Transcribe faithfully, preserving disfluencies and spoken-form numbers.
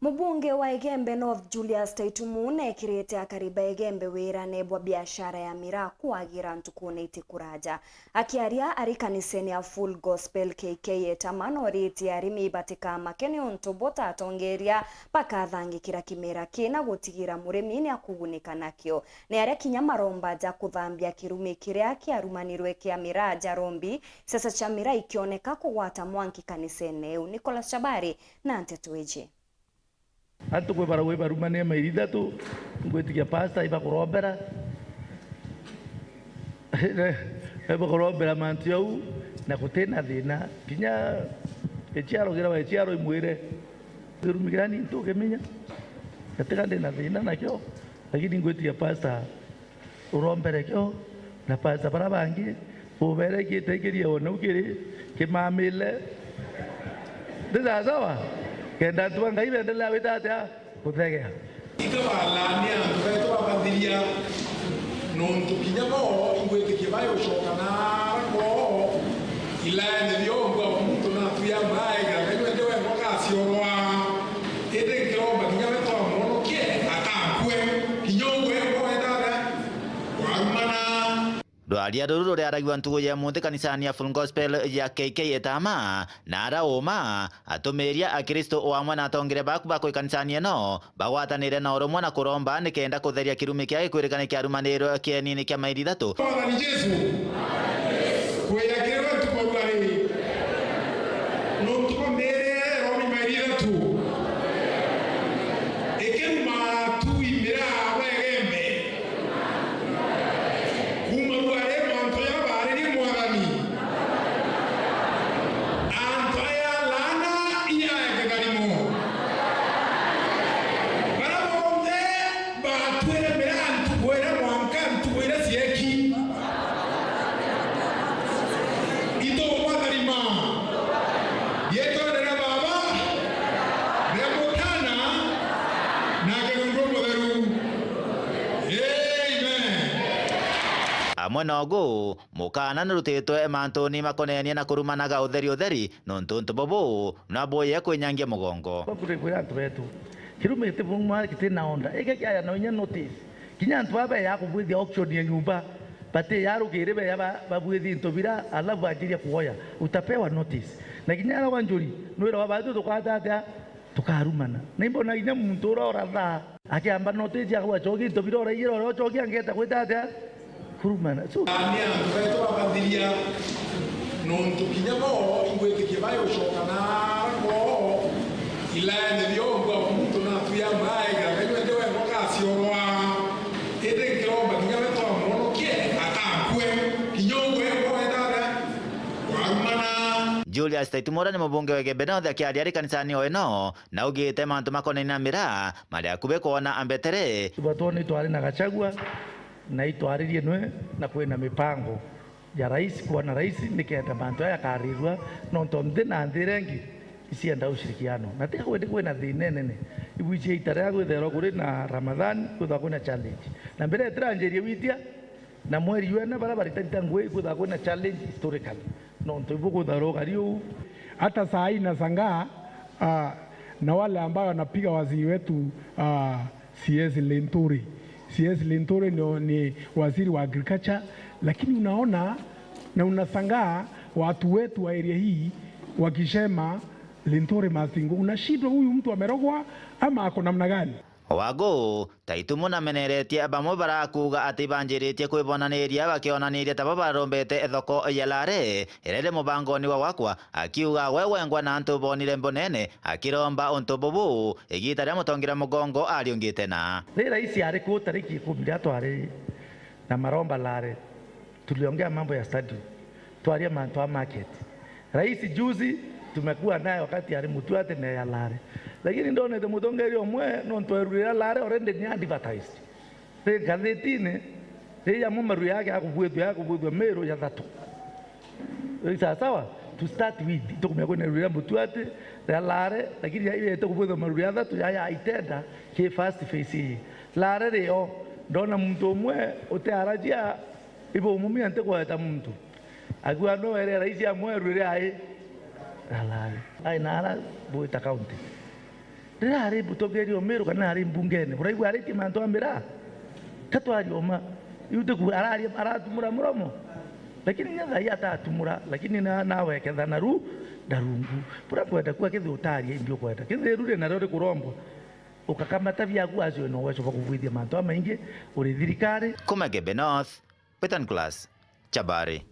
Mubunge wa Igembe North Julius Taitumu neekirite akari ba Igembe wirane bwa biashara ya miraa kwagira ntukune iti kuraja. Akiaria ari kanisene ya Full Gospel K K Etama, noritie arimi batikamake niuntu bo ta atongeria bakathangikira kimera kina gutigira murimi ni akugunika nakio. Ni aria kinya maromba ja kuthambia kirumi kiria kiarumanirwe kia miraa ja rombi, siasa cia miraa ikioneka kugwata mwanki kanisene iu. Nicholas Chabari na nteto iji. Antu kwi barauga ibarumania mairi ithatu, ngwitikia pastor ibakurombera. Ibakurombera mantu jau, na gutina thina. Kinya ichiaro kirawa ichiaro imwire, kirumi kiria ni ntukimenya, na tiga ndina thina nakio, lakini ngwitikia pastor urombere kio, na pastor bara bangi uberekite kirie o nau kiri kimamile. Ndi sawasawa? Kenda antu ba Ngai bendelea gwita atia? Kuthegea. Ika balaani antu betu babathiria, nontu kinya bo ingwitikia bagucoka naara kwoo ilaene biongwa muntu natuya mbaega, Ngai wende wengwa agaciorwa. Indi nkiromba kinya we twamwonokie, akakue. Kinya ugwe wenda atia? Warumana. Rwaria ruru ruriaragua ntugu ya munthi kanisani ya Full Gospel ya K K Etama, na arauma atumiria Akristo o amwe na atongeria baku bakwi kanisani eno bagwatanire na urumwe na kuromba nikenda kutheria kirumi kia gikwirikani kiarumanirwe kienini kia mairi ithatu. Mwathani Jesu, kwira kiri we ntuku ruari, nontu bwa miiri iria iromi mairi ithatu, ikiruma tu imiraa bwegembe. Kuuma ruari mantu jaria baaririe Mwathani, antu aya laana ijae kitharimo. Baria bonthe baatwire miraa ntuku iria mwanka ntuku iria cieki, itubatharima. Riitwene ria Baaba, ria Mutana, na Kirundu Mutheru. Amen. Amwe nogu, mukana nurutitwe mantuni makonenie na kurumanaga utheri utheri, nontu untu bubu nabwije kwinyangia mugongo. Bakuthi kwira antu betu, kirumi giti bumwe giti na order. Ike kiaja na inya notice. Kinya antu baba ya kubwithia auction ya nyumba, bati ya rukiri beya ba-, babwithia into bira, alafu anjiria kuoya. Utapewa notice. Na kinya ara wanjuri, nwira wa batu tukata atia? Tukarumana. Na imbona inya muntu ura uratha, akiamba notice akauga, "Choki into bira uraiyira uria uchoki angeta gwita atia?" Kurumana. So, ni antu betu babathiria, nontu kinya bo ingwitikia bagucoka naara kwoo ilaene biongwa muntu natuya mbaega, Ngai wende wengwa agaciorwa. Indi nkiromba kinya we twamwonokie, akakue. Kinya ugwe wenda atia? Warumana. Julius Taitumura ni mubunge wa Igembe North akiaria ari kanisani o ino, na augite mantu makonainie na miraa mari akubi kwona ambetere. Tubatwoni twari na Gachagua, na itwaririe nwe, na kwina mipango ya rais kwona rais nikenda mantu aya yakarirua, nontu nthi na nthi iria ingi icienda ushirikiano. Na tiga gwendi kwina thina inene. Ibwichia ita riria gwithairwa kuri na Ramadhan, kwithagwa kwina challenge. Na mbere itiranjirie witia, na mweri jwene baria baritarita ngui kwithagwa kwina challenge historically. Nontu ibu kwithagwa rukari uu. Hata saa hii nashangaa, ah, na wale ambao wanapiga waziri wetu, ah, C S Linturi. C S Linturi ni, ni waziri wa agriculture, lakini unaona na unashangaa watu wetu wa area hii wakisema Linturi must go. Unashindwa, huyu mtu amerogwa ama ako namna gani? Wagu, Taitumu nameneretie bamwe barakuuga ati banjiritie kwibonaniria bakionaniria ta bo barombete thoko ya Lare iria iri mubangoni wa gwakwa, akiuga we wengwa na antu bonire mbonene, akiromba untu bubu igita ria mutongeria mugongo ariungite na. Ri raisi ari ku tariki ikumi riria twari na maromba Lare, tuliongea mambo ya stadium, twaria mantu a market. Rais juzi tumekuwa naye wakati ari Mutuati na ya Lare. Lakini ndonete mutongeria umwe nontu erurira Lare already ni advertised. Ri ngathitine, ri yamo maru yake akubwithua, akubwithua Meru ya thatu. Ri sawasawa, to start with, tukumenya kwina erurira Mutuati, ya Lare, lakini ya, ya tukubwithua maru ya thatu, ya, ya itenda, ki first phase ii. Lare rio, ndona muntu umwe uti arajia, ibo umumia nti kweta muntu. Akiuga no ere rais amwe erurire ai. Alai. Ai nara bwita county. Riria ari mutongeria o Meru kana ari mbungene, buraigua aritie mantu a miraa? Ka twaria uma. Riu tiku araria, aratumura muromo. Lakini nya thaai atatumura, lakini na, naweketha naru ndarungu. Buria nkwenda kuuga, kethira utaria imbi ukwenda. Kethira iru ri nario rikurombwa, ukakamata biaku, acio no uwezo bwa kubwithia mantu jamaingi uri thirikari. Kuma Igembe North, Peter Nicholas, Chabari.